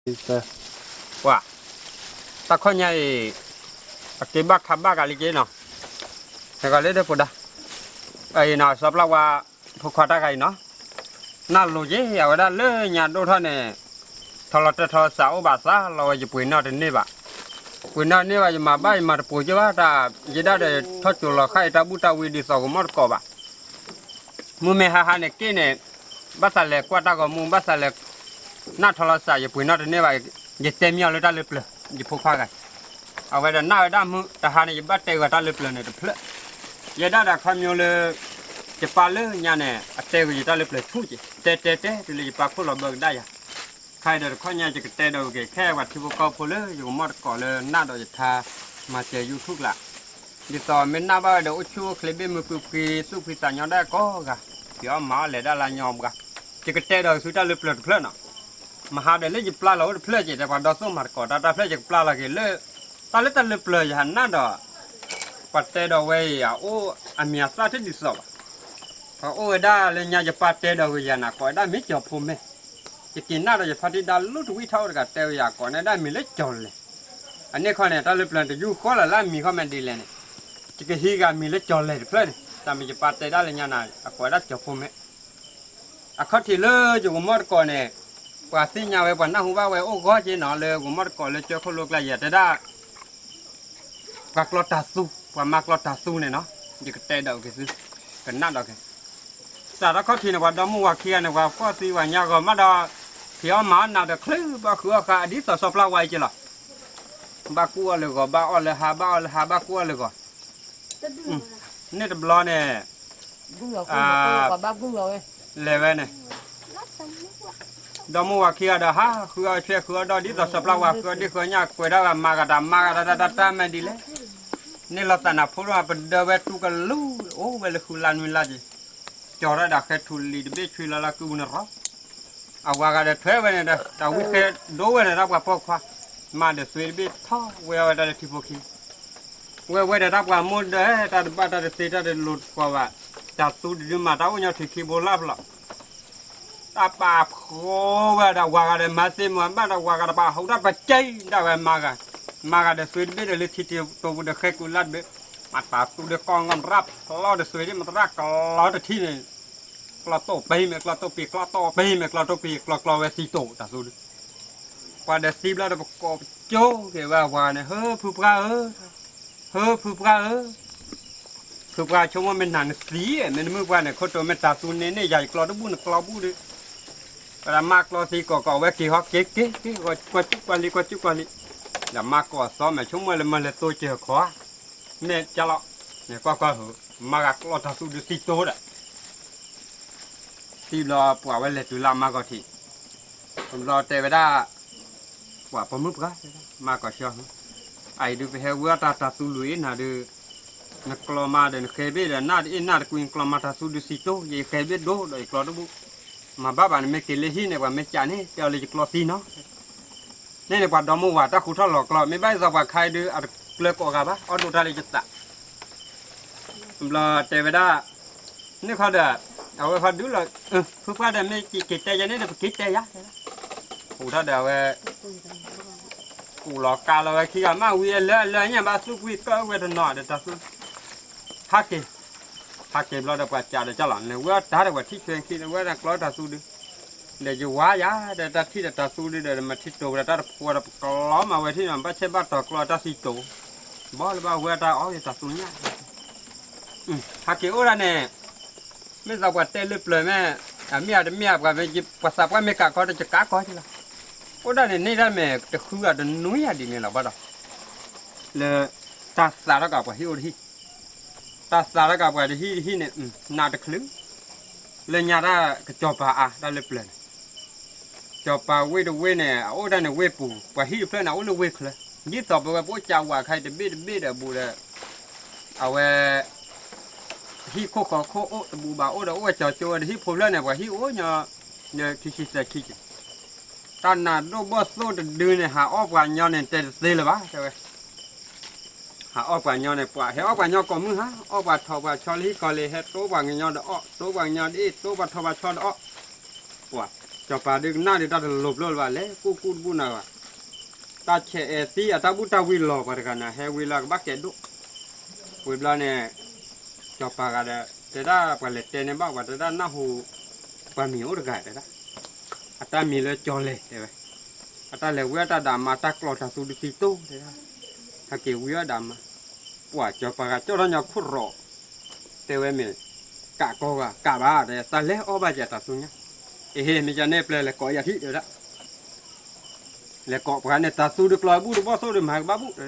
ပှၤ တၢ်ခီၣ်ညါအံၤ အက့ၤဘၣ်ခးဘၣ်ကးလံက့နီၤ, နကလၢဒၢပူၤဒါ, အံၤနီၤ စီၤပျၢ်ဝါ ဖိခွါတၢ်ဂၤအံၤနီၤ, နၢ်လိၤက့ၤ အဝဲဒၣ်လၢညါဒိၣ်ထီၣ်န့ၣ် ထီလီၤတၢၢ်ထီလီၤစးအိၣ်ဘၣ်သးလီၤဝဲ ယပှ့ၤနီၣ်တန့ၢ်ဘၣ်, ပှ့ၤနီၣ်တန့ၢ်ဘၣ် ယမၤဘၣ်ယမၤတပိၤက့ၤဘၣ်တၢ် ယဒၣ်ဒီးထီၣ်ကၠိလီၤဃာ်အံၤတၢ်ဘူၣ်တၢ်ဝံဒ်သိးကမီၣ်တကိးဘၣ် မုၢ်မ့ၢ်ဟါဟါန့ၣ်က့ၢ်န့ၣ် ဘၣ်သးလဲၤကွၢ်တၢ်ဂီၤမူ ဘၣ်သးလဲၤ နၢ်ထီလီၤစး ယပှ့ၤနီၣ်တန့ၢ်ဘၣ်, ယတဲမံအီၤလၢတၢ်လၢပျၢၤ ယဖိခွါဂၤ, အဝဲဒီးနၢ်ဝဲဒၣ်မုၢ်တဟါန့ၣ် ယဘၣ်တဲဂီၤတၢ်လၢပျၢၤန့ၣ်တဖျၢၣ်, ယဲဒၣ်ဒီးခီမၠိလၢ ယပၢ်လၢညါန့ၣ် အတဲဂီၤယတၢ်လၢပျၢၤဆူၣ်က့ၤ တဲတဲတဲတုၤလၢယပၢ်ခိၣ်လီၤဘၢကဒါယၤ, ခဲအံၤဒီးတခီညါ ယကတဲဒီးဂ့ၤ ခဲပှၤထံဖိကီၢ်ဖိလၢယကမီၣ်တကိးလၢနၢ်ဒီးယထါ မၤစၢၤ YouTube လၢ ဒ်သိးမ့ၢ်နၢ်ဘၣ်ဝဲဒီး အိၣ်ဆူၣ်အိၣ်ချ့ဘ့ၣ်မုာ်ပုၢ်ဖှံ သူၣ်ဖှံသးညီဒၣ်ကိးဂၤ, ဖံးအီၣ်မၤအီၣ်လဲၤဒၣ်လၢညီပှၤ, ယကတဲဒီးသုတၢ်လၢပျၢၤတဖျၢၣ်နီၤ, မဟါဒီးလၢယပျၢ်လီၤအိၣ်တဖျၢၣ်က့ၤ တဲပှၤဒီသိၣ်မၤတကိးတၢ် တၢ်ဖျၢၣ်ယကပျၢ်လီၤက့ၤလၢ တၢ်လၢတၢ်လၢပျၢၤယဟးနၢ်ဒီး ပှၤတဲဒီးဝဲအံၤ အအိၣ်အမံၤအသၣ်တဒ်သိးဘၣ်, ပှၤအိၣ်ဝဲဒၣ်လၢညါယပၢ်တဲဒီးဂ့ၤယၤန့ၣ် ကိးဝဲဒၣ်မ့ၢ်ကၠီၤဖိမဲာ်, ယက့ၤနၢ်ဒီးယဖါတံၢ်ဒါလိၣ်တဝံၣ်ထီၣ်အိၣ်တဂၤ တဲဝဲယၤကိးန့ၣ်ဒၣ်မံၤလၢကၠီၤလဲၣ်, အန့ၣ်ခီန့ၣ် တၢ်လၢပျၢၤတယူၢ်ဃီလၢ်လၢအမံၤခီမ့ၢ်ဒ်လဲၣ်န့ၣ်, ယကဟံးဂၤမံၤလၢကၠီၤလဲၣ်တဖျၢၣ်န့ၣ် တၢ်မ့ၢ်ယပၢ်တဲဒၣ်လၢညါန့ၣ် အကိးဝဲဒၣ်ကၠီၤဖိမဲာ် အခီၣ်ထံးလၢယကမီၣ်တကိးန့ၣ်, ပှၤသ့ၣ်ညါဝဲ ပှၤနၢ်ဟူဘၣ်ဝဲအိၣ်ဂီၢ်က့နီၤ လၢကမီၣ်တကိးလၢကၠၢခိၣ်လိကျါ ယတဲဒၣ် ပှၤကျီတၢ်သူ, ပှၤမၤကျီတၢ်သူန့ၣ်နီၤ, ယကတဲဒီးက့ၤသု, ကနၣ်ဒီးက့ၤ, စးထီၣ်ခီၣ်ထံးန့ၣ် ပှၤဒီမါဝၤခံဂၤန့ၣ် ပှၤကွၢ်သံပှၤညါဂီၤမးဒီး, ဖံးအီၣ်မၤအီၣ်နၤဒီး ချုးဘၣ်ဃုအီၣ်ဃာ်အဒ်သိးစီၤပျၢ်ဝါအံၤက့လီၤ, ဘၣ်ကူအီၣ်လၢဂီၤ ဘၣ်အီၣ်လၢဟါ ဘၣ်အီၣ်လၢဟါ ဘၣ်ကူအီၣ်လၢဂီၤ, န့ၣ်တဘျီန့ၣ် လဲၤဝဲန့ၣ်, ဒီမါဝၤခံဂၤဒီး ဟးဃုအီၣ်ဆွဲဃုအီၣ်ဒီး ဒ်သိးစီၤပျၢ်ဝါဃုအီၣ်ဒ်ဃုအီၣ်ညၣ် ကွဲးဒၣ်ဝဲ မၤဂၤတၢ် မၤဂၤတၢ် တၢ်တၢ်တၢ်မ့ၢ်ဒ်လဲၣ်, န့ၣ်လီၤသးနၤဖိဒိၣ် ပဒၢဝဲတူၢ်ကလူး အိၣ်ဝဲလၢဃုလါနွံလါက့ၤ, ကၠီၤတၢ်ဒီးဃဲထူလံၤတဘ့ၣ် ဆွံလီၤလၢကုၢ်ပူၤန့ၣ်ရီ, အဝၤဂၤဒီးထွဲဝဲန့ၣ်ဒီး တၢ်ဝံဃဲဒိဝဲန့ၣ် တၢ်ပှၤပိာ်ခွါ, မၤဒီးသွံတဘ့ၣ်ထီၣ်ဝဲအီၣ်ဝဲဒၣ်လၢထံဖိခံ ဝဲဝဲဒီးတၢ်ပှၤမိၢ်ဒီး တၢ်တဘၣ်တၢ်တသ့တၢ်တလိၤတကိးဘၣ်, တၢ်သူတဒုမၤတၢ်အိၣ်ညီထံခံဘိလၢ်ဖျိး, တၢ်ပာ်ဖှိၣ်ဝဲဒီးဝၤဂၤဒီး မၤသ့မၤဘၣ်ဒီးဝၤဂၤတပာ်ဟူးတၢ်ပကဲဒၣ်ဝဲမၤဂၤ, မၤဂၤဒီးသွံတဘ့ၣ်ဒီးလၢထံတတိၤပူၤဒီးဃဲကုလၢ်တဘ့ၣ်, မၤတၢ်သူဒီးကီၢ်ငီၢ်ရၣ်ဖျိးဒီးသွံဒ်မတရၣ်ကျီတထံၣ်န့ၣ် ကျီတိၢ်ပ့ၤမဲာ်ကျီတိၢ်ပ့ၤ ကျီတိၢ်ပ့ၤမဲာ်ကျီတိၢ်ပ့ၤ ကျီကျီဝဲသံတိၢ်တၢ်သူဒီး, ပှၤဒီးသံဘျီဒီးပကိးပကၠိက့ၤဝဲအဝၤန့ၣ် ဟၢဖုပှၢ်ဧၢ, ဟၢဖုပှၢ်ဧၢ, ဖုပှၢ်ဆိကမိၣ်မ့ၢ်နၤနသံ မ့ၢ်နမုၢ်ပှၢ်န့ၣ် ခိၣ်တိၤမ့ၢ်တၢ်သူန့ၢ်န့ၢ်ယၤ ယကျီတဘူၣ်နကျီဘူၣ်ဒီး, ပှၤမါကျီသံကိးကိးဝဲက့ၤဟီက့ၤက့ၤ ကွၢ်စူၣ်ကွၢ်လံ ကွၢ်စူၣ်ကွၢ်လံ, ဒီးမါကိးအသီမဲာ်ဆိကမိၣ်လၢမၢလဲၤသိကၢၤခီဧါ, မ့ၢ်ကလီၤ, န့ၣ်ကွၢ်ကွၢ်ဧၢ, မၤဂၤကျီတၢ်သူဒီးသံတိၢ်ဒီး သံဘျီပှၤဝဲလဲၤတုၤလၢအမါဂီၤထံး, တဘျီတဲဝဲဒၣ်, ပှၤပိာ်မုၣ်ပှၢ်, မါကိးဆှီ, အအံၤဒုးပဟဲဝံအီၣ်တၢ်တၢ်သူလွံၢ်အ့ၣ်နၤဒုး, နကျီမါဒီးနဃဲဘ့ၣ်ဒီးနၢ်တအ့ၣ်နၢ်တကွံ နကျီမါတၢ်သူဒုးသံတိၢ် ယဃဲဘ့ၣ်ဒိၣ်ဒီးယကျီတဘူၣ်, မၤဘၣ်ဘၣ်နမ့ၢ်က့ၤလၢဟံၣ်န့ၣ် ပှၤမ့ၢ်ကးန့ၣ် တဲအီၤလၢယကျီသံနီၤ န့ၣ်န့ၣ်ပှၤဒီမါဝၤတၢ်ဃူထီၣ်လီၤကျီ မ့ၢ်ဘၣ်ဒ်သိးပှၤခါအံၤဒုး အတကျၢကိးဂၤဘၣ် အီၣ်ဒိၣ်တၢ်လၢယသး, ဘျီတဲဝဲဒၣ်, န့ၣ်ခီဒီး, အဝဲခီဒုးလီၤ, ဖုပှၢ်ဒီးမ့ၢ်က့ၤတဲယၤန့ၣ်ဒီး ပက့ၤတဲယၤ, ဃူထီၣ်ဒီးအဝဲ ကူၣ်လီၤကါလီၤဝဲခံဂၤမး ဝံၤအလၢအလၢညါဘၣ်သူၣ်ကွံာ် ကၢၣ်ဝဲတနီၤဒီးတၢ်သူ, ဟးက့ၤ, ဟးက့ၤဘျီဒီးပှၤကးဒီးကၢ်လီၤ နဝဲတၢ်ဒီးပှၤထံၣ်ဆွဲခံ နဝဲဒၣ်ကျီတၢ်သူဒုး, ဒီးယဝါယၤဒီးတၢ်ထံၣ်ဒီးတၢ်သူဒုးဒီး မၤထံၣ်တိၤဝဲဒီးတၢ်တဖိဒီးပကျီမၤဝဲထံၣ်နီၤ ဘၣ်ဆဲးဘၣ်တီၤကျီတၢ်သံတိၤ, ဘီလၢဘၣ်ဝဲတၢ်အီၣ်ယတၢ်သူညါ ဟးက့ၤအိၣ်ဒၣ်န့ၣ်, မ့ၢ်သးပှၤတဲလၢပျၢၤမ့ၢ်, အမ့ၢ်အတမ့ၢ်ပှၤမ့ၢ်, ပှၤသးပှၢ်မ့ၢ်ကးခီဒီးယကးကီက့ၤလီၤ, အိၣ်ဒၣ်န့ၣ်န့ၢ်ဒၣ်မဲာ်တဃုဂၤတနွံဂၤဒ်န့ၣ်လီၤဘၣ်ဒီး, လၢ, တၢ်သးထီၣ်ကးပှၤဟံၣ်အိၣ်တဟံၣ်, တၢ်သးထီၣ်ကးပှၤတဟံၣ်တဟံၣ်န့ၣ်, နးတချုး, လၢညါတၢ်ကစီၤပၤအါတၢ်လၢပျၢၤန့ၣ် စီၤပၤဝ့ၢ်တဝ့ၢ်န့ၣ် အအိၣ်ဒၣ်န့ၣ်ဝ့ၢ်ပူၤ ပှၤဟံၣ်တဖျၢၣ်န့ၣ် အအိၣ်လၢဝ့ၢ်ချၢ, ဒ်သိးပဝဲပအိၣ်ကးဝးခါအံၤတဘ့ၣ်တဘ့ၣ်ဒီးဘူးဒီး, အဝဲ, ဟံၣ်ခိၣ်ဃီခိၣ်အိၣ်တဘူးဘၣ် အိၣ်ဒီးအိၣ်ဝဲကၠီၤကၠိဝဲဒီးဟံၣ်ဖိဖျၢၣ်န့ၣ် ပှၤဟံၣ်အိၣ်ညီ, ဒီးခံဆံသၢဆံက့ၤ, တၢ်နးဒိၣ်ဘီၣ်သိၣ်တဒုန့ၣ် ဟးအီၣ်ပှၤညီန့ၣ် တဲတသ့လၢၤဘၣ် တဲဝဲ ဟးအီၣ်ပှၤညီန့ၣ် ပှၤဟဲအီၣ်ပှၤညီကိးမုၢ်ဟါ, အီၣ်ပှၤထီၣ်ပှၤဆီလၢဟံၣ်ကီၤလံ ဟဲတိပှၤကညီဒီးအီၣ် တိပှၤကညီဒ်အံၤ တိပှၤထီၣ်ပှၤဆီဒီးအီၣ်, ပှၤ, စီၤပၤဒုးကနၣ်ဒုးတၢ်တလိၤဖျိလၢၤဘၣ် လဲၤကူၣ်ကူၣ်တဘူၣ်နၤဘၣ်, တၢ်ဆဲးအဲၣ်သံအတၢ်ဘူၣ်တၢ်ဝံလီၤ ပှၤတဂၤန့ၣ် ဟဲဝံလၢကဘၣ်ကဲဒိၣ်, ဝံၤဘျီန့ၣ် စီၤပၤဂၤဒီး တဲဒၣ်ပှၤလဲၤတဲန့ၢ်ဘၣ် ပှၤတဲဒၣ်နၢ်ဟူ ပှၤမံၤအိၣ်တဂၤတဲဒၣ်, အတၢ်မံၤလၢကၠီၤလဲၤတဲဝဲ, အတၢ်လဲၤဝံအီၣ်တၢ်ဒၣ်မါတၢ်ကျီတၢ်သူတသံတိၢ်တဲဒၣ်, ဟဲက့ၤဝံအီၣ်ဒၣ်မါ, ပှၤစီၤပၤဂၤကၠီၣ်ထီၣ်ညီခိၣ်ရီး, တဲဝဲမ့ၢ် ကးကီဂၤကးဘၣ် တဲ တၢ်လဲၤအီၣ်ဘၣ်ကဲတၢ်သူညါ, အဟ့ မ့ၢ်ကန့ၣ်ပျဲလဲၤကိးယၤထံၣ်တဲဒၣ် လဲၤကိးပှၤန့ၣ် တၢ်သူတကျီဘူၣ်တဘီၣ်သိၣ်ဒီးမၤကဘၣ်ဘူၣ်တဲ,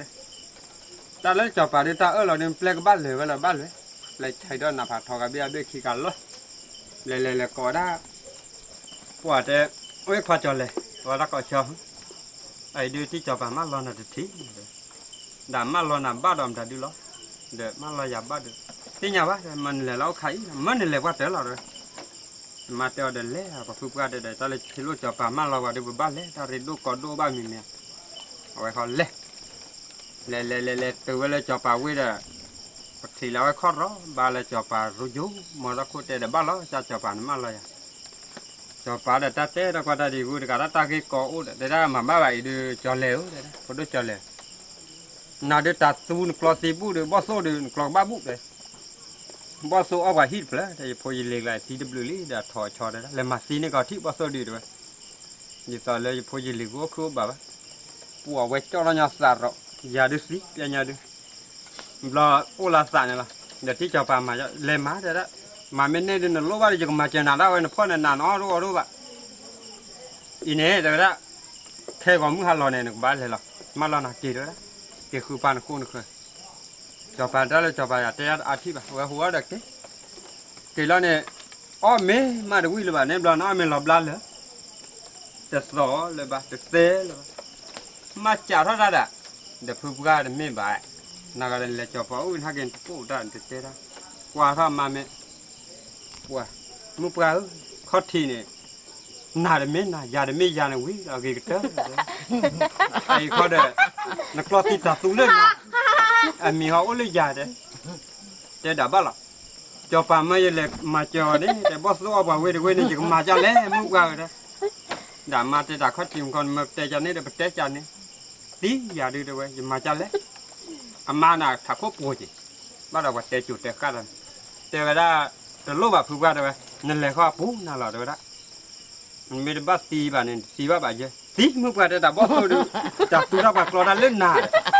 တၢ်လၢစီၤပၤဒုးတၢ်အၢၣ်လီၤဒုး ပျဲကဘၣ်လဲၤဝဲလီၤဘၣ်လဲၤ, ပျဲဆဲးဒီးနၢ်ဖးထီဂၤဘ့ၣ်အဘ့ၣ်ခံဂၤလီၤ, လဲၤလဲၤလဲၤကိးဒၣ်, ပှၤတဲ, အိၣ်ခွါကၠီၤလဲၤ, ဝဲဒၣ်ကိးဆၢ, အအံၤဒုးတံၢ်စီၤပၤမၢလီၤနၤတထံၣ်, ဒီးမၢလီၤနၤဘၣ်ဒီးမတၤဒုလီၤ, ဒီးမၢလီၤယၤဘၣ်ဒီး, သ့ၣ်ညါဘၣ် မၢနလဲၤလၢအိၣ်ခါအံၤ မၢနလဲၤပှၢ်တၢၢ်လီၤဒီး မါတဲအီၤဒီးလဲၤ ပှၤဖုပှၢ်တဲဒီး တၢ်လၢထံၣ်လိာ်စီၤပၤမၢလီၤပှၤဒီး ပဘၣ်လဲၤ တၢ်ရ့ဒိၣ်ကီဒိၣ်ဘၣ်မံၤမံၤ, အဝဲဃီလဲၤ, လဲၤလဲၤလဲၤလဲၤတုၤဝဲလၢစီၤပၤဝ့ၢ်ဒီး, ပထံၣ်လၢအဝဲခီရီဘၣ်လၢစီၤပၤရူယိၤ မီတၢ်ခိၣ်တဲဒီးဘၣ်လီၤ ကၢ်စီၤပၤန့ၣ်မၢလီၤယၤ စီၤပၤဒီးတၢ်တဲဒီးကွၢ်တၢ်ဒံးဂုၢ်တဂၤ တၢ်တၢ်ဂ့ၢ်ကီအိၣ်ဒီး တဲဒၣ်မၤဘၣ်ဘၣ်အံၤဒုး ကၠီၤလဲၤဧၢ, ဖိဒိၣ်ကၠီၤလဲၤ, နၤဒုးတၢ်သူနကျီသံဘူၣ်ဒီး ဘီၣ်သိၣ်ဒုး နကျီကဘၣ်ဘူၣ်တဲ, ဘီၣ်သိၣ်အီၣ်ပှၤဟံၣ်တဖျၢၣ် တဲယဖိယလံၤကျါသံတဘျုးလံ ဒီးထီၣ်ဆီတဲဒၣ် လဲၤမၤသံန့ၢ်ကီးထံၣ် ဘီၣ်သိၣ်ဒုးတဲဝဲ, ဒ်သိးလၢယဖိယလံၤကအိၣ်ခုၣ်အိၣ်ဘၣ်ဘၣ်, ပှၤဝဲကၠီၣ်ထီၣ်ညီသးရီး ယၤဒုးသံ ပျဲညါဒုး ဘျီအိၣ်လၢသးန့ၣ်လီၤ, ဒီးထံၣ်စီၤပၤမၤ လဲၤမၤတဲဒၣ်, မၤမ့ၢ်န့ၢ်ဒုးနလိၣ်ဘၣ်ဒီး ယကမၤစၢၤနၤဒၣ်ဝဲ နဖီၣ်န့ၣ်နၤနအီၣ်တအိၣ်အီတအိၣ်ဘၣ်, အံၤန့ၣ်တဲဝဲဒၣ်, ခဲဂီၤမုၢ်ဟါလီၤန့ၣ် နကဘၣ်လဲၤလီၤ, မၢလီၤနၤက့ၤတဲဝဲဒၣ်, က့ၤဃုပၢ်နဃိနဃၢၤ, စီၤပၤတၢ်လၢစီၤပၤယၤတဲအါထံၣ်ဘၣ် အဝဲဟူအီၣ်ဒီးက့ၤ က့ၤလီၤန့ၣ်, အီၣ်မ့ၢ်မးတဝံၣ်လၢၤဘၣ်န့ၣ် ဘျီနအီၣ်မ့ၢ်လီၤဘျါလၢာ်, တသီၣ်လၢၤဘၣ် တသဲလၢၤဘၣ်, မၤစးထီၣ်တၢ်ဒၣ်, ဒီးဖုပှၢ်တမ့ၢ်ဘၣ်, နဂၤဒ်လဲၤစီၤပၤအိၣ်ဝံၤဟဲက့ၤတပိၢ်တၢ်တတဲတၢ်, ကွၢ်ထီၣ်မါမ့ၢ် ပှၤ, မုၢ်ပှၢ်ဧၢ, ခီၣ်ထံးန့ၣ်, နၤတမ့ၢ်နၤ ယၤတမ့ၢ်ယၤန့ၣ်ဝံၤဒီးအဂ့ၤကတၢၢ်, အအံၤခီဒီး, နကျီသံတၢ်သူလၢနၤ, အမံၤဟီအိၣ်လၢယၤတဲ, တဲဒၣ်ဘၣ်လီၤ, စီၤပၤမၢယလဲၤမၤစၢၤအီၤန့ၣ် တဲဘီၣ်သိၣ်အီၣ်ပှၤဝ့ၢ်တဝ့ၢ်န့ၣ် ယကမၤဒ်လဲၣ် မုၢ်ပှၢ်ဧၢတဲ, ဒၣ်မါတဲတၢ်ခီၣ်ထံးမုၢ်ခီန့ၣ် မၢပတဲကန့ၣ်ဒီးပတဲကန့ၣ်, သံယၤဒုးတဲဝဲ ယမၤဒ်လဲၣ် အမါန့ၣ်ထးခိၣ်ပှိၤက့ၤ, ဘၣ်ဒီးပှၤတဲစိၤတဲဃၣ်ဒီး, တဲဝဲဒၣ်, တလိၣ်ဘၣ်ဖုပှၢ်တဲဝဲ, နလဲၤဃီအပူၤနၤလီၤတဲဝဲဒၣ်, နမ့ၢ်တဘၣ်သံဘၣ်န့ၣ် နတသံဘၣ်ဘၣ်ယဲ, သံမုၢ်ပှၢ်တဲတၢ်ဘီၣ်သိၣ်ဒုး, တၢ်သူတၢ်ပှၤကျီတၢ်လၢနၤ, ဘီၣ်သိၣ်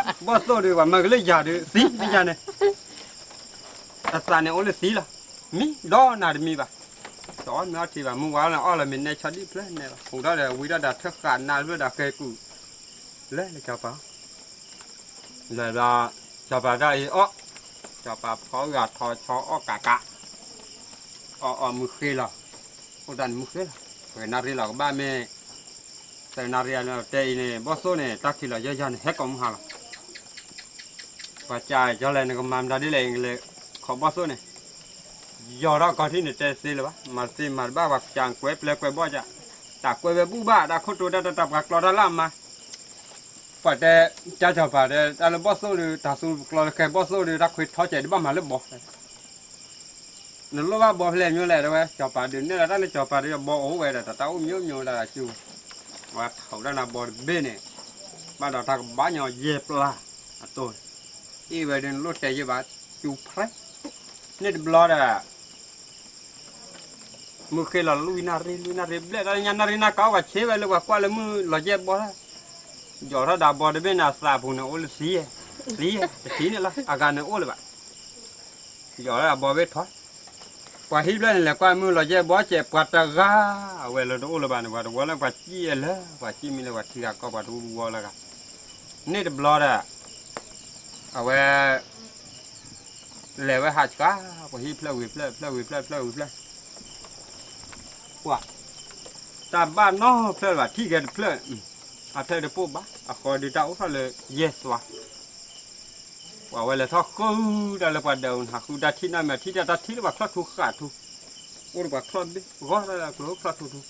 ဒုး ပှၤမၢကလၢယၤဒုး သံမ့ၢ်ယၤန့ၣ် အသးန့ၣ်အိၣ်လၢသံလီၤ, မံဒီးနၤတမံဘၣ်, တအီၣ်မ့ၢ်အီထံးဘၣ် မုၢ်ဝါလၢအီၣ်လီၤ မ့ၢ်နဲဆီဒံၣ်ဖျၢၣ်နဲလီၤ ဟူးထီၣ်ဒီးဝံထီၣ်ဒီးထၢဃာ်နၤဖျၢၣ်ဒီးဃဲၤကူၣ်, လၢလၢစီၤပၤ, လၢဒီး, စီၤပၤတၢ်အံၤအီၣ်, စီၤပၤဖီဂာ်ထီၣ်ဆီအီၣ်ကးကး အီၣ်အီၣ်မုၢ်ဃ့လီၤ, အိၣ်တၢ်န့ၣ်မုၢ်ဃ့လီၤ, ပကနၣ်ရံၣ်လီၤကဘၣ်မ့ၢ်, သနၣ်ရံၣ်အတဲအံၤန့ၣ် ဘီၣ်သိၣ်န့ၣ် တၢ်ခံးလီၤယဲယၤန့ၣ် ဟဲကိးမုၢ်ဟါလီၤ, ပှၤကးကၠီၤလဲၣ် နကမၤမတၤဒ်လဲၣ် အံၤကလဲၤ, ခိးဘီၣ်သိၣ်န့ၣ်, ယီၤထီၣ်ကီၢ်ထံးန့ၣ်တဲသ့လၢၤဘၣ် မၤသ့မၤတဘၣ် ပှၤကးကွဲးပျဲကွဲးဘီၣ်ကး, တၢ်ကွဲးဝဲဘူၣ်ဘၣ် တၢ်ခိၣ်တိၤတၢ်တၢ်ပှၤကျီတၢ်လၢအမါ ပှၤတဲ, ကၢ်စီၤပၤတဲ တၢ်လၢဘီၣ်သိၣ်ဒီး တၢ်သူကျီလၢဃဲဘီၣ်သိၣ်ဒီး တၢ်ခွဲးထီၣ်ကဲးဒုးဘၣ်မၤလၢဘီ, နလိၣ်ဘၣ်ဘီဖဲလဲၣ်မ့ၢ်လဲၣ်တဲဝဲ စီၤပၤဒုးနဲၣ်လီၤတၢ်လၢစီၤပၤဒုးဘီအိၣ်ဝဲဒီး တၢ်တၢ်အိၣ်မံၤအိၣ်မံၤဝဲဒၣ်ကၠူ, ဝဲထီၣ်ဝဲဒၣ်နၤဘီတဘ့ၣ်န့ၣ်, ဘၣ်ဒီးတၢ်ကဘၣ်ညီယဲၢ်ပျၢ်, အတိၢ်, အ့ၣ်ဝဲဒုးနလိၣ်တဲယဲၢ်ဘၣ်, ကၠူဖျဲ, န့ၣ်တဘျီဒီး မုၢ်ဃ့လီၤလွံၢ်နၣ်ရံၣ် လွံၢ်နၣ်ရံၣ်ဘျဲၣ် တၢ်ညါနၣ်ရံၣ်နၢ်ကးအီၣ်ပှၤဆ့ဝဲလၢပှၤကွၢ်လၢမုၢ်လီၤယဲၢ်ဘီ, ယီၤထီၣ်ဒၣ်ဘီတဘ့ၣ်န့ၣ် အသးပူၤန့ၣ်အိၣ်လၢသံ, သံ, တထံၣ်န့ၣ်လီၤ အဂၤန့ၣ်အိၣ်လၢၤဘၣ်, ယီၤထီၣ်ဒၣ်ဘီဘ့ၣ်ထီၣ်, ပှၤဟံၣ်ဘျဲၣ်န့ၣ် လဲၤကွၢ်မုၢ်လီၤယဲၢ်ဘီစဲး ပှၤတဂၤ, အဝဲလၢတအိၣ်လၢၤဘၣ်န့ၣ် ပှၤတဝီလၢပှၤစံၣ်အလၢ ပှၤစံၣ်မံလၢပှၤထံဂၤကီၢ်ပှၤတဝီလၢဂၤ, န့ၣ်တဘျီဒီး အဝဲ လဲၤဝဲဟးဆှါ, ပှၤဟံၣ်ဖျၢၣ်ဝံၤဖျၢၣ် ဖျၢၣ်ဝံၤဖျၢၣ် ဖျၢၣ်ဝံၤဖျၢၣ်, ပှၤ, တၢ်ဘၣ်နီတဖျၢၣ်လၢၤဘၣ် ထံၣ်ကဲတဖျၢၣ်, အဖျၢၣ်တပိၢ်ဘၣ် အဃီဒုးတၢ်အိၣ်ထီၣ်လၢယဲၢ်သွါ, ပှၤဝဲလဲၤထီၣ်ဃုတၢ်လၢပှၤဒၢးအူနဟးဃုတၢ်ထံၣ် နီၢ်မ့ၢ်ထံၣ်တၢ်တၢ်ထံၣ်လၢပှၤချီၣ်ထူဃာ်ထူ, အိၣ်ဒီးပှၤချီၣ်ဘ့ၣ် ဂီၢ်တၢ်လၢကျိချီၣ်ထူထူ,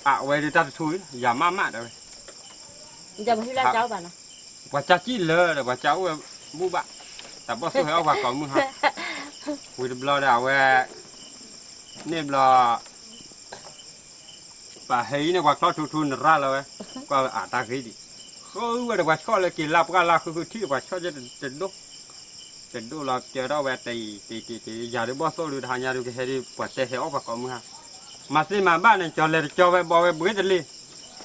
အဝဲဒုးတၢ်တထူ, ယၤမးမးတဲဝဲ ပှၤကၢ်စံၣ်လၢာ်ဒီး ပှၤကၢ်အိၣ်ဝဲဘူၣ်ဘၣ်, တၢ်ဘီၣ်သိၣ်ဟဲအီၣ်ပှၤကိးမုၢ်ဟါ, ဝံၤတဘျီဒီးအဝဲ, န့ၣ်ဘျီ, ပ ပှၤဟဲအံၤန့ၣ် ပှၤချီၣ်ထူထူနရၣ်လီၤဝဲ, ကွၢ်ဝဲအတၢ်ဂ့ၢ်ဒံး, ဃုဝဲဒီးပှၤဆှီၣ်လၢက့ၤလၢပှၢ်လၢဃုဃုထံၣ်ဒီးပှၤဆှီၣ်ကဲတဒိၣ်, တဒိၣ်လီၤပျဲထီၣ်ဝဲတအံၤတအံၤတအံၤ ယၤဒုးဘီၣ်သိၣ်ဒုးတဟါညါဒုးကဟဲဒုးပှၤတဲဟဲအီၣ်ပှၤကိးမုၢ်ဟါ, မၤသ့မၤဘၣ်န့ၣ် ကၠီၤလဲၤတကၠီဝဲဘီဝဲဘှ့တလ့ၢ်,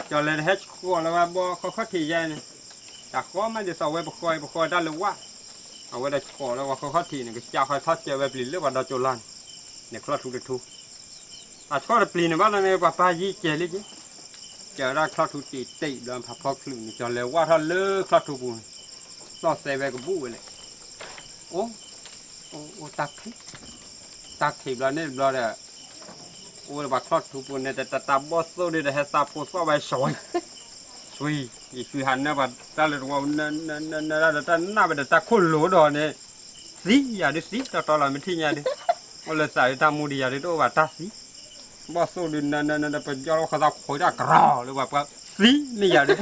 ကၠီၤလဲၤတဟဲဆှီၣ်လၢဝဲဘီခီခီၣ်ထံးယဲန့ၣ်, တၢ်ဃီမ့ၢ်ဒ်သိးဝဲပဃီအံၤပဃီတၢ်လၢဝၣ်, အဝဲဒီးဆှီၣ်လၢဝဲခီခီၣ်ထံးန့ၣ် ကစၢ်ဃီထီၣ်ကဲဝဲပျံၤလၢပှၤဒီကၠိလီၤန့ၣ်, န့ၣ်ချီၣ်ထူတထူ အဆှီၣ်တပျံၤန့ၣ်ဘၣ်လၢန့ၣ် ပှၤပၢ်ယံၤကဲလံက့, ကဲဝဲဒၣ်ချီၣ်ထူတံာ်တံာ်ဘျီဖးဖီချုးန့ၣ် ကၠီၤလဲၤဝၣ်ထီၣ်လၢချီၣ်ထူပူၤန့ၣ်, သီၣ်သဲဝဲကဘူၣ်ဝဲလဲၣ်, အိၣ်, အိၣ်, အိၣ်တၢ်ခံး, တၢ်ခံးဘျီန့ၣ်တဘျီဒီး, အိၣ်ဒီးပှၤချီၣ်ထူပူၤန့ၣ် တတၢ်ဘီၣ်သိၣ်ဒုးဒီးဟဲသးဖိသီၣ်ဝဲဆွံ, ဆွံ, ယဆွံဟးနၢပှၤတၢ်လၢတဝီနၢနၢနၢနၢဒၣ်ဒီးတၢ်နၢ်ဝဲဒီးတၢ်ခိၣ်လိၤဒီးန့ၣ်, သံယၤဒုးသံတီတီလီၤမ့ၢ်ထံၣ်ညါဒုး, အိၣ်လၢသးဒုးတၢ်မူဒံးယၤဒုးတအိၣ်ဘၣ်တၢ်သံ ဘီၣ်သိၣ်ဒုးနၢနၢနၢဒီး ပယီၤလၢခီသးခွံတၢ်ကရီလၢပှၤပှၤသံမ့ၢ်ယၤဒုး,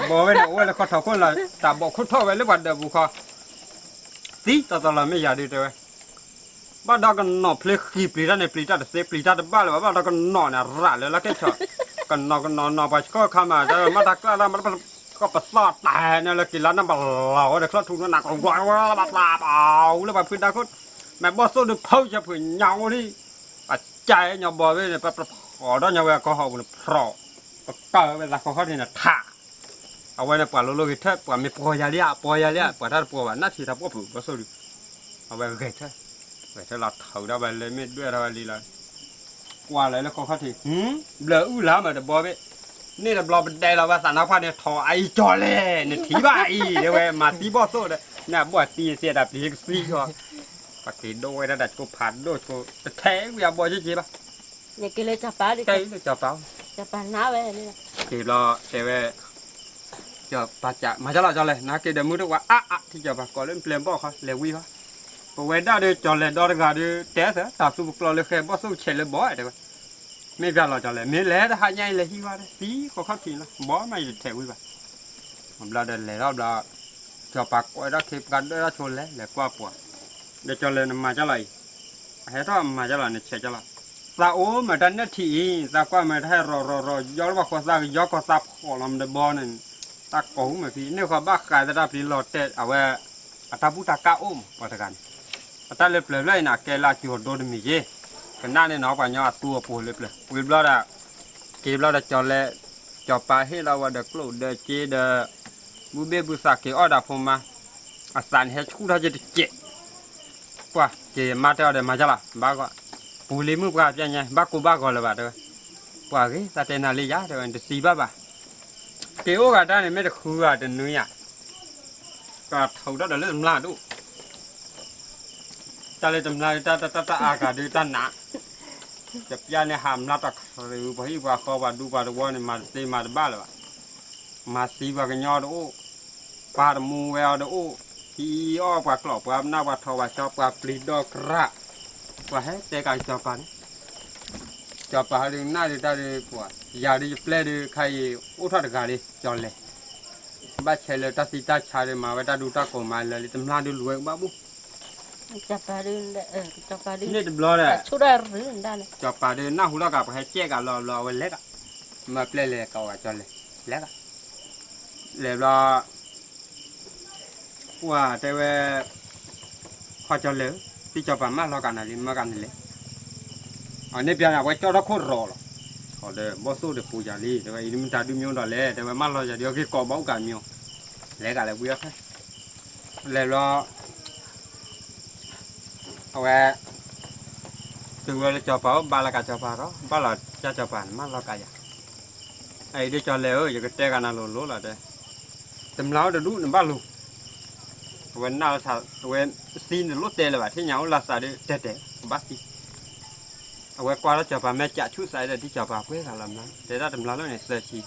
အဘီဝဲန့ၣ် အိၣ်ဝဲလၢခီထီခိၣ်လီၤ တၢ်ဘီၣ်ခိၣ်ထီၣ်ဝဲလၢပှၤဒၢးပူၤခီ, သံတီတီလီၤမ့ၢ်ယၤဒုးတဲဝဲ, ဘၣ်ဒီးကနီၤဖျ့ဃံပျံၤတၢ်န့ၣ် ပျံၤတၢ်တသ့ ပျံၤတၢ်တဘၣ်လၢၤဘၣ် ဘၣ်ဒီးကနီၤန့ၣ် ရးလၢလၢကဲဆီၣ်, ကနီၤကနီၤနီၤ ပှၤဆှီၣ်ခါမး တၢ်မၤတၢ်ကျၢ်တၢ်မၤတၢ် ကပသီၣ်တၢ်န့ၣ်လၢက့ၤလါနၢ်ဘၣ်လီၤဝဲဒီးချီၣ်ထူန့ၣ် နၤကဝါဝဲဘၣ်ဘၣ်ဘၣ်လၢပှၤဖုတၢ်ခိၣ်, မ့ၢ်ဘီၣ်သိၣ်ဒုးဖုဆၢဖုညါအိၣ်လံ, ပှၤကၢ်ညီဘီဝဲန့ၣ် ပဖီၣ်ဒီးညီဝဲကီၢ်ဟီၣ်ပူၤန့ၣ် ဖြီၣ်, ပပာ်ဝဲသးခီခီၣ်ထံးန့ၣ်ထး အဝဲန့ၣ်ပှၤလိၤလိၤဂ့ၤထၢၣ် ပှၤမ့ၢ်ပှီၢ်ယၤလံဧါ ပှီၢ်ယၤလံဧါ ပှၤတၢ်တပှီၢ်ဘၣ် နၢ်ထံၣ်တၢ်ပှီၢ်ဖုးဘီၣ်သိၣ်ဒုး, အဝဲဂဲၤထၢၣ်, ဂဲၤထၢၣ်လီၤထုးဒီးဝဲလၢမ့ၢ်ဒွဲၣ်ထီၣ်ဝဲလံလီၤ, ကွၢ်လၢလၢခီခီၣ်ထံး, ဘျၢအုၣ်လၢမးတဘီဘ့ၣ်, န့ၣ်တဘျီပဒဲးလီၤဝဲသးနါဖှၢ်န့ၣ် ထီၣ်အအံၤကၠီၤလဲၣ် နထံၣ်ဘၣ်အံၤ တဲဝဲမၤသံဘီၣ်သိၣ်ဒီး နဘီၣ်သံသ့တၢ်ပျံၤကသံဃီ, ပှၤက့ၤဒိၣ်ဝဲဒၣ်တၢ်ကိၢ်ဖးဒိၣ်ဆိ တထဲဝံၤအဘီၣ်က့က့ဘၣ် ကဲလၢကၠီၤပၤ, ကၠီၤပၤနါဝဲ, က့ၤဘျီတဲဝဲ, ကၠီၤပၤကး မၤကၠီၤလီၤကၠီၤလဲၣ် နက့ၤဒီးမုၢ်တဝါအါအါ ထံၣ်ကၠီၤပၤကိးလၢပျဲၢ်ဘီၣ်ခီ လဲၤဝံၤခီ, ပဝဲဒၣ်ဒီးကၠီၤလဲၣ်ဒီတဂၤဒီး တဲသၢ တၢ်သူပကျီလၢဃဲဘီၣ်သိၣ်ဆဲးလၢဘီၣ်တဲဝဲ, မ့ၢ်ပျၢ်လီၤကၠီၤလဲၣ် မ့ၢ်လဲၤတဟါညါအံၤလဲၤဟံးဝဲ သံဃီခီၣ်ထံးလီၤ ဘီၣ်မးယတထဲဝံၤဘၣ်, ဘျီဒီးလဲၤထီၣ်ဘျီ, ကၠီၤပၤကွဲးထီၣ်ခ့ပကၤဒၢထီၣ်ဆိလဲၤ လဲၤကွၢ်ပှၤ, ဒီးကၠီၤလဲၣ်နမၤကၠီၤလီၤအံၤ, အဟဲထီၣ်မၤကၠီၤလီၤ နဆဲးကၠီၤလီၤ, သးအိၣ်မးတၢ်နၢၣ်ထံးအံၤ သးကွၢ်မးတၢ်ဟဲရီၤရီၤရီၤ ယီလၢပှၤဃီသးကယီကီၢ်သးဖီၣ်လီၤမးတဘီန့ၣ်, တၢ်ကိးမးဖံ န့ၢ်ဃီဘၣ်ဃးသတၢ်ပျံၤလီၤတဲာ် အဝဲ အတၢ်ဘူၣ်တၢ်ကၢ်အိၣ်မး ပှၤတဂၤန့ၣ်, အတၢ်လၢပျၢၤဖျၢၣ်အံၤန့ၣ် အကဲလၢအကၠိၤဒိတမံၤယ့ၣ်, ကနၣ်န့ၣ်နီၤ ပှၤညီအသူအပူၤလၢပျၢၤ ဝံၤဘျီဒီး, က့ၤဘျီဒီးကၠီၤလဲၣ်, ကၠီၤပၤဟ့ၣ်လီၤဝဲဒီးကျိၣ်ဒီးစ့ဒီး, ဘူၣ်ဘ့ၣ်ဘူၣ်သးက့ၤအီၣ်ဒၣ်ဖိမါ, အသးန့ၣ်ဟဲဆူၣ်ထီၣ်က့ၤတစဲး ပှၤက့ၤမါတဲအီၤဒီးမၤကၠီၤလီၤ ဘၣ်ဂီၤ, ပူၤလံမုၣ်ပှၢ်ပျဲညါ ဘၣ်ကိၢ်ဘၣ်ဂီၤလၢၤဘၣ်တဲဝဲ, ပှၤဂ့ၤ သးတဲနၤလံယၤတဲဝဲ တသံဘၣ်ဘၣ်, က့ၤအိၣ်ဂၤတၢ်န့ၣ် မ့ၢ်တဃုဂၤတနွံယၤ, ကထုးထီၣ်ဒီးလၢတမျၢ်ဒိၣ် တၢ်လၢတမျၢ်တၢ်တၢ်တၢ်အါဂၤဒုးတၢ်နး, တပျၢ်န့ၣ်ဟးမျၢ်တၢ်ခရံာ်ပှၤဟံၣ်ပှၤဃီပှၤဒူပှၤတဝီန့ၣ် မၤတသ့မၤတဘၣ်လၢၤဘၣ်, မၤသံပှၤကညီတအိၣ်, ပၢ်တမူဝဲအီၤတအိၣ်, ဟံးအီၣ်ပှၤကျီၢ်ပှၤနၢ်ပှၤထီၣ်ပှၤဆီပှၤပျံၤဒီကရၣ်, ပှၤဟဲတဲကးကၠီၤပၤန့ၣ် ကၠီၤပၤဟဲဒုးနၢ်ဒုးတၢ်ဒုးပှၤ, ယၤဒုးယပျဲၢ်ဒုးခါအံၤ အိၣ်ထီၣ်တဂၤလံ ကၠီၤလဲၣ်, ဘၣ်ဆဲးလၢတၢ်သံတၢ်ဆါဒုးမၤဝဲတၢ်ဒူတၢ်ကိးမးလၢာ်လံ တမျၢ်ဒုးလူၤဝဲကဘၣ်ဘူၣ်, န့ၣ်တဘျီဒီး, ကၠီၤပၤဒုးနၢ်ဟူထီၣ်ကးပှၤဟဲကဲကးလီၤဘျီအဝဲလဲၤကး, မၢပျဲၢ်လဲၤကးဝဲကၠီၤလဲၣ်, လဲၤကး, လဲၤဘျီ ပှၤတဲဝဲ, ခီကၠီၤလဲၣ်ဧၢ, သံကၠီၤပၤမၢလီၤကးနၤလံ မၢကးနလဲၣ်, အန့ၣ်ပျၢ်န့ၣ် အဝဲကၠီၣ်ထီၣ်ခိၣ်ရီၤလီၤ, ဒီးဘီၣ်သိၣ်ဒီးပူၤယၤလံ တဲဝဲ အံၤမ့ၢ်တၢ်ဒုးမံၤဒီးလဲၣ် တဲဝဲမၢလီၤယၤဒုးအဂ့ၢ်ကိးဘၣ်အိၣ်ကးမံၤ, လဲၤကးလဲၤဝံၤအီၤဖဲ, လဲၤဘျီ အဝဲ တုၤဝဲလၢကၠီၤပၤအိၣ် ဘၣ်လီၤကးကၠီၤပၤဒီး ဘၣ်လီၤကၠီၤပၤန့ၣ် မၢလီၤကးယၤ, အအံၤဒ်ကၠီၤလဲၣ်ဧၢ ယကတဲကးနၤလိၤလိၤလီၤတဲ, တမျၢ်အိၣ်တဒူၣ်နဘၣ်လူၤ, အဝဲနၢ်လီၤ အဝဲသံနလိၣ်တဲလၢၤဘၣ် ထံၣ်ညါအိၣ်လၢသးဒုး တဲတဲ ကဘၣ်သံ အဝဲကွၢ်လၢကၠီၤပၤမဲာ်ကးဆူၣ်သးဒီး ဒ်ကၠီၤပၤပှဲၤဂၤလီၤမျၢ် တဲဒၣ်တမျၢ်လၢန့ၣ်သၢဆံ,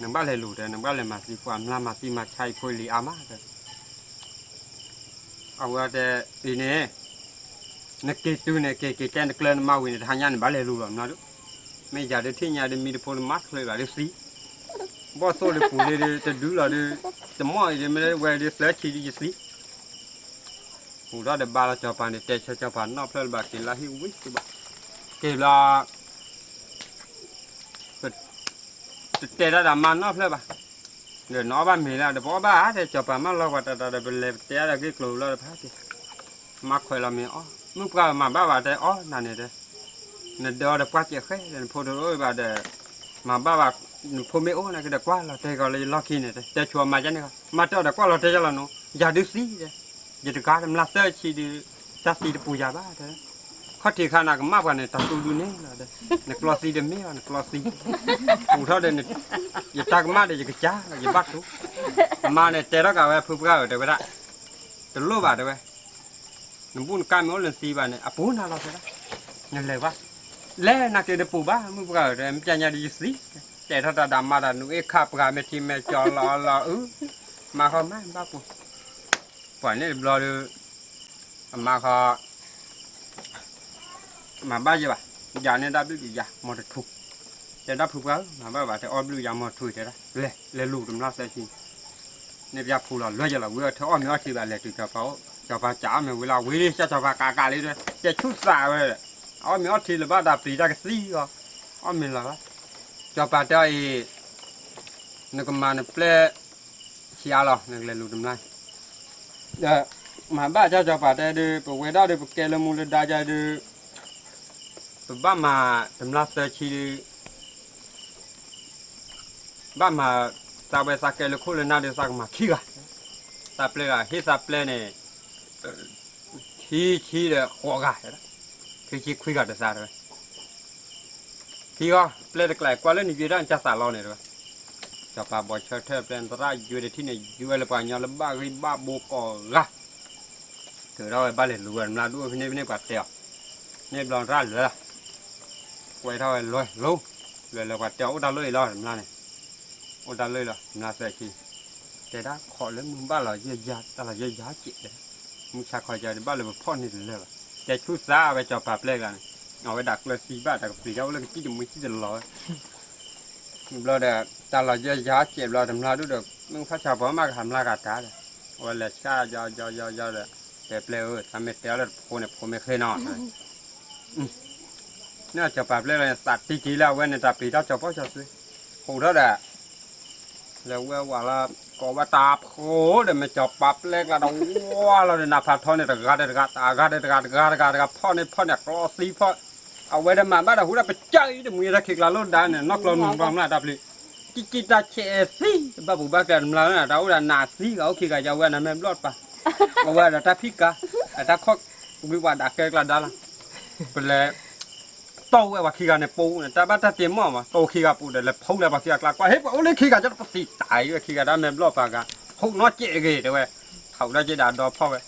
နဘၣ်လဲၤလူၤတဲ နဘၣ်လဲၤမၤသံပှၤမျၢ်မၤသံမၤဆါအံၤဖိလံၤအါမးတဲ အဝဲတဲအံၤန့ၣ် နက့ၤတုၤန့ၣ် က့ၤက့ၤတဲနကျၢၤနမါဝံၤန့ၣ် တဟါညါန့ၣ် ဘၣ်လဲၤလူၤလီၤမျၢ်ဒုး, မ့ၢ်ယၤဒုးထံၣ်ညါဒုး မံတဖိလၢမၤချ့ဘၣ်ဒုးသံ, ဘီၣ်သိၣ်ဒုးပူၤလံဒုး တဒုလီၤဒုး, တမီၢ်အံၤဒုး မ့ၢ်ဝဲဒုးသၢဆံဒုးယသံ ဟူးထီၣ်ဒီးဘါလီၤကၠီၤပၤန့ၣ် တဲဆၢကၠီၤပၤနီၣ်ဖျၢၣ်လၢၤဘၣ် က့ၤလၢဟံၣ်ဝံၤဘၣ်, က့ၤဘျီ တတဲတၢ်ဒီးမါနီတဖျၢၣ်ဘၣ်. ဒီးနအီၣ်ဘၣ်မ့ၤလၢ ဒီးပအီၣ်ဘၣ်ဧါ တဲ စီၤပၤမၢလီၤပှၤတၢ်တၢ်ဒီး ပလဲၤပတဲအါဒီးဂ့ၢ်ကျိၤလီၤတဖၣ်က့ၤ, မါခွဲးလီၤမ့ၤအီၣ်, မုၣ်ပှၢ်မၤဘၣ်ဘၣ်တဲအီၣ်နၤန့ၣ်တဲ, နဒၢအီၤဒီးပှၢ်စဲးဃဲ, နဖိတအိၣ်ဘၣ်ဒီး မၤဘၣ်ဘၣ်, နဖိမ့ၢ်အိၣ်န့ၣ်ကဒီးကွၢ်လီၤတဲာ်ကီးလၢယလီၢ်ခံန့ၣ်တဲ, တဲဆိအမါကန့ၣ်, မါတဲအီၤဒီးကွၢ်လီၤတဲာ်ယလီၤနီၤ, ယၤဒုးသံတဲ, ယတဂၤတမျၢ်သၢဆံဒုး, တၢ်သံတပူၤယၤဘၣ်တဲ ခီၣ်ထံးခါနၤကမၣ်ပှၤန့ၣ် တၢ်တူၢ်ဒုးန့ၣ်လီၤ, နကျီသံတမ့ၢ်ဘၣ် နကျီသံ, အိးထီၣ်ဒီး ယတၢ်ကမၣ်ဒီးယကစၢ်လီၤ ယဘၣ်တူၢ်, အမါန့ၣ်တဲထီၣ်ကးဝဲဖုပှၢ်ဧၢ တဲဝဲဒၣ်, တလိၣ်ဘၣ်တဲဝဲ, နဘူၣ်နကါမ့ၢ်အိၣ်လၢနသံဘၣ်န့ၣ် အပူၤနၤလီၤတဲဒၣ်, နလဲၤဘၣ်, လဲၤနၤက့ၤတပူၤဘၣ် မုၣ်ပှၢ်ဧၢ တဲ မ့ၢ်ကညါဒီးယသံ, တဲထီၣ်တၢ်ဒီးမါဒီး နူးအ့ၣ်ခၣ်ပှၤမ့ၢ်ထံမ့ၢ်ကၠီလီၤလီၤအု, မါဃီမါဘၣ်ပူၤ ပှၤန့ၣ်တဘျီဒီး အမါဃီ မၤဘၣ်ယဲဘၣ်, ယၤန့ၣ်တၢ်ဘျုးယၤ မီၤတထူ, တဲဒၣ်ဖုပှၢ်ဧၢ မၤဘၣ်ဘၣ် တဲအီၣ်ဘျုးယၤမီၤထူတဲဒၣ်, လဲၤ လဲၤလူၤတမျၢ်သၢဆံ, န့ၣ်ပျၢ်ဖူလီၤလွဲယလီၤ ဝံၤအီၣ်ထဲအီၣ်မ့ၤအီထံဘၣ် လဲၤတုၤစီၤပၤအိၣ်, စီၤပၤကးအီၣ်မ့ၤဝံၤလီၤ ဝံၤလံ ကၢ်စီၤပၤကးကးလံဒီး တဲဆူသးဝဲ, အီၣ်မ့ၤအီထံလၢၤဘၣ်ဒီးပျံၤတၢ်ကသံအီၤ, အီၣ်မ့ၤလီၤ, စီၤပၤတဲအီၤအံၤ နကမၤနပျဲၢ်ဆံးအါလီၤ နကလဲၤလူၤတမျၢ် ဒီး မၤဘၣ်ကၢ်စီၤပၤတဲဒုး ပဝဲဒၣ်ဒီး ပကဲလၢမူလၢဒါယၤဒုး ပဘၣ်မၤတမျၢ်သၢဆံဒုး ဘၣ်မၤသးဝဲသးကဲလၢခိၣ်လၢနၢ်ဒီး သးကမၤခံဂၤ, သးပျဲၢ်ဂၤ ဟ့ၣ်သးပျဲၢ်န့ၣ် ခံဆံဒီးဃိးဂၤ, ခံဆံခွံဂၤတသးတဲဝဲ ခံဂၤ ပျဲၢ်တကျါ ကွၢ်လၢနယွဲဒၣ်နတၢ်သးလီန့ၣ်တဲဝဲ, စီၤပၤဘီၣ်ဆၢထၢၣ်ပျဲၢ် နသရၣ်ယွဲတထံၣ်န့ၣ် ယွဲလၢပှၤကညီလၢဘၣ်ဂ့ၢ်ဘၣ်ဘိကိးဂၤ, ထုးထီၣ်ဝဲဘၣ်လဲၤလူၤဝဲတမျၢ်ဒူၣ်ဖဲန့ၣ်ဖဲန့ၣ်ပှၤတဲအီၤ, န့ၣ်ဘျီတရၣ်လၢ ကွဲထီၣ်ဝဲလွဲလူၤ, လွဲလၢပှၤတဲအီၤအိၣ်တၢ်လီၢ်အံၤလီၤတမျၢ်န့ၣ်, အိၣ်တၢ်လီၢ်အံၤလီၤ တမျၢ်သၢဆံ, တဲဒၣ်ခိးလၢမုၢ်ဘၣ်လီၤယဲၢ်ယၤ တၢ်လီၤယဲၢ်ယၤကဲးတဲ, မုၢ်ဆါခီယၤဒုးဘၣ်လၢပဖီၣ်န့ၢ်တလၢာ်ဘၣ်, တဲဆူသးဝဲစီၤပၤပျဲၢ်ကျါန့ၣ်, အဝဲဒၣ်ကျၢၢ်သံဘၣ်တၢ်ကပျံၤတၢ်အိၣ်လၢကစံၣ်တမှံစံၣ်တလီၤဝဲ ဘျီဒီး တၢ်လီၤယဲၢ်ယၤကဲးဘျီတမျၢ်ဒူၣ်ဒီး မုၢ်ဖးဆါပှၤမးကဟးမျၢ်ဂၤတၢ်ဒီး အဝဲလဲၤဆၣ်ယီယီယီယီဒီး တဲပျဲၢ်ဧၢ သးမ့ၢ်တဲအီၤလၢတဖိန့ၣ် ဖိမ့ၢ်ဃ့နီၤ န့ၣ်စီၤပၤပျဲၢ်လီၤန့ၣ် သးတံၢ်တံၢ်လၢအဝဲန့ၣ် တၢ်ပျံၤတၢ်ကၠီၤပီၣ်ကၠီၤသွံ, ဟူးထီၣ်ဒီး လဲၤဝဲဝဲလၢ ကိးဝဲတၢ်ဖိဒီး မ့ၢ်စီၤပၤပျဲၢ်ကျါဒီး ဝါလီၤဒီးနၤဖးထီန့ၣ် တဂၤဒီးတဂၤ တဂၤဒီးတဂၤ တဂၤဒီးတဂၤ ဖီၣ်န့ၢ်ဖီၣ်န့ၢ် ကျီသံဖီၣ်, အဝဲဒၣ်မၤဘၣ်ဒီးဟူးဒၣ်ပစၢ်အံၤတမှံၤတၢ်ခံးကျါလိၣ်ဒါန့ၣ် နီၢ်ကျီၢ်နူၤဘျီမျၢ်တၢ်ပျံၤ, ကံကံတၢ်ဆဲးသံ ဘၣ်ပူၤဘၣ်ကျဲတမျၢ်လၢနၤ တၢ်အိၣ်ဒၣ်နၤသံဂၤအိၣ်ခံဂၤယဝဲ နမ့ၢ်ဘျီၣ်တပၤ, အဝဲဒီးတၢ်ဖံးကၤ အတၢ်ခီၣ်ဝံၤဝဲဒၣ်ကဲကျါဒါလီၤ, ပလဲၤ တီၢ်ဝဲပှၤခံဂၤန့ၣ်ပူၤန့ၣ် တၢ်ဘၣ်တၢ်တ့ၢ်မီၢ်မး တီၢ်ခံဂၤပူၤဒီး လဲၤဖီၣ်လၢပှၤခံဂၤကျါ ကွၢ်ဟ့ၣ်ပှၤအိၣ်လၢခံဂၤ ကတပသံတၢ်အံၤဝဲခံဂၤ တၢ်မ့ၢ်ဘျီၣ်ပှၤဂၤ ဟူးနီၢ်ကဲးဂ့ၤတဲဝဲ, ထီၣ်ဒီးက့ဒၣ်ဒီဖီၣ်ဝဲ,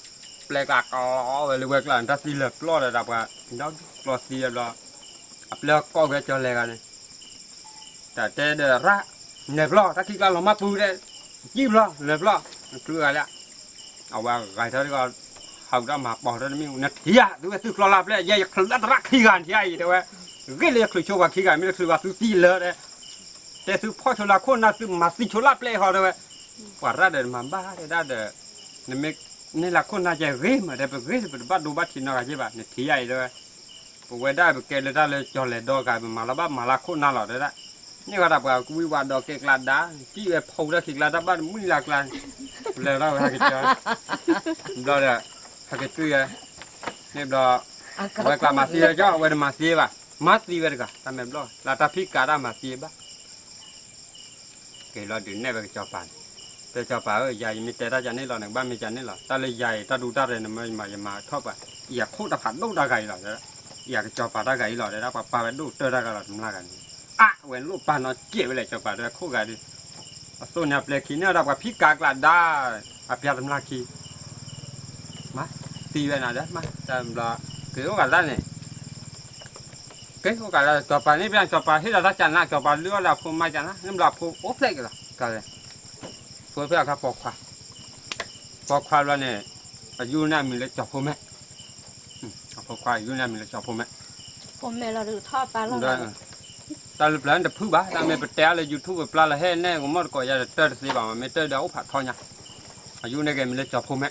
ပျဲၢ်ကျါကလီဝဲလၢဝဲကျါ တၢ်သံလၢာ်ပျီၢ်ဒီး တၢ်ပှၤဒီကျီသံဘျီ အပျဲၢ်ကိးဝဲကၠီၤလဲၤဂၤန့ၣ် တၢ်တဲဒီးရၣ် လဲၤဘျီၣ် တၢ်ခံကျါလီၤမၢ်ပူၤတဲ, ကံၣ်ဘျီၣ် လဲၤဘျီၣ် နချုးဂၤလၢ အဝဲဂၤထီၣ်တဂၤ ဟးဒၣ်မၤပီၤထီၣ်တမ့ၢ် နထံၣ်ဧါ သုဝဲသုကျီလၢပျဲၢ် ယဲယချုးလၢသရၣ်ခံဂၤနထံၣ်ဧါအံၤတဲဝဲ, ဂ့ၢ်လၢယချုးဆိပှၤခံဂၤ မ့ၢ်တချုးဘၣ်သုသံလၢာ်တဲ, တဲသုဖီၣ်ဆိလၢခိၣ်နၢ် သုမၤသံဆိလၢပျဲၢ်ဟီတဲဝဲ, ပှၤရၣ်ဒီးမၤဘၣ်တဲဒၣ်ဒီး နမ့ၢ်န့ၢ်လၢခိၣ်နၢ်ကဲဂ့ၤမး တဲပဂ့ၤ ပတဘၣ်ဒိဘၣ်ထံးနီတဂၤက့ဘၣ် နထံၣ်ဧါအံၤတဲဝဲ, ပဝဲဒၣ်ပကဲလၢတၢ်လၢကၠီၤလဲၤဒီဂၤ ပမၤလီၤဘၣ်မၤလၢခိၣ်နၢ်လီၤတဲဒၣ်, န့ၢ်ဝဲဒၣ်ပှၤကဝံၤဝဲဒီးကဲကျါဒါ ကံၣ်ဝဲဖီၣ်တၢ်ခံကျါ တၢ်ဘၣ်တမုၢ်လၢ်ကျါ, ပလဲၤထီၣ်ဝဲဟဲက့ၤကၠီၤ, ဘျီဒီး ဟဲက့ၤတွံၢ်ဝဲ, န့ၣ်ဘျီ အဝဲကျါမၤသံဝဲကၠီ အဝဲတမၤသံဘၣ်, မၤသံဝဲတဂၤ တၢ်မဲာ်ဘျီၣ် လၢတၢ်ဖံးကၤတၢ်မၤသံဘၣ် က့ၤလီၤဒုးနဲၣ်ဝဲကစီၤပၤန့ၣ်, တဲစီၤပၤဧၢ ယၤအံၤမ့ၢ်တဲတၢ်ကန့ၣ်လီၤ နကဘၣ်မ့ၢ်ကန့ၣ်လီၤ တၢ်လၢယၤအံၤ တၢ်ဒူတၢ်ရဲၣ်န့ၣ် မ့ၢ်ယမၤယမၤထီၣ်ပှၤ, ယၤခိၣ်တဖးဒိၣ်တၢ်ဂၤအံၤလီၤ, ယၤကစီၤပၤတၢ်ဂၤအံၤလီၤ တဲဒၣ်ပှၤပာ်ဝဲဒိၣ်တၢ်တၢ်ဂၤလီၤ တမျၢ်ဂၤန့ၣ်, အါ ဝဲလိၣ်ပာ်နီၢ်ကဲးဝဲလဲၣ် စီၤပၤတဲခိၣ်ဂၤဒုး, အသိးန့ၣ်အပျဲၢ်ခံန့ၣ်ဝဲဒၣ်ပှၤဖံးကၤကျါဒါ, အပျဲၢ်တမျၢ်ခံ မၤသံဝဲနၤဒီး မၤတၢ်ဘျီ, က့ၤအိၣ်ကးလၢန့ၣ်, က့ၤအိၣ်ကးလၢ စီၤပၤန့ၣ် ပျဲၢ်စီၤပၤဟ့ၣ်လီၤတၢ်ကနၣ် စီၤပၤလုၢ်အီၣ်ဒီးအဖိမါကနၣ် န့ၣ်ဘျီအဖိအိၣ်ဖျဲၣ်က့ၤလီၤ, ကလဲၣ်, ဖိဖျဲၣ်အခါပိာ်ခွါ, ပိာ်ခွါဘျီန့ၣ်, အယူၢ်န့ၢ်အမံၤလၢကၠီၤဖိမဲ, အဖိခွါယူၢ်န့ၢ်အမံၤလၢကၠီၤဖိမဲ, တၢ်လၢပျၢၤန့ၣ်တဖုဘၣ် တၢ်မ့ၢ်ပတဲအါလၢ YouTube ပပျၢ်လၢဟဲနဲၣ်ကမီၣ်တကိးယၤဒီးတၢၢ်တသ့ဘၣ်မး မ့ၢ်တၢၢ်ဒီးအိၣ်ဖးထီညါ, အယူၢ်န့ၢ်က့ၤမံၤလၢကၠီၤဖိမဲ,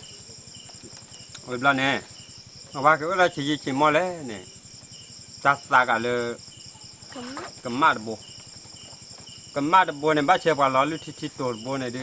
ဝံၤဘျီန့ၣ်, အဝဲက့ၤအိၣ်လၢဆံးယံာ်ဆံးမီၢ်လဲၣ်န့ၣ်, တၢ်သးကးလၢ ကမၣ်တဘိ, ကမၣ်တဘိန့ၣ် ဘၣ်ဆဲးပှၤလီၤလုၢ်ထံထံတိၤတဘိန့ၣ်ဒုး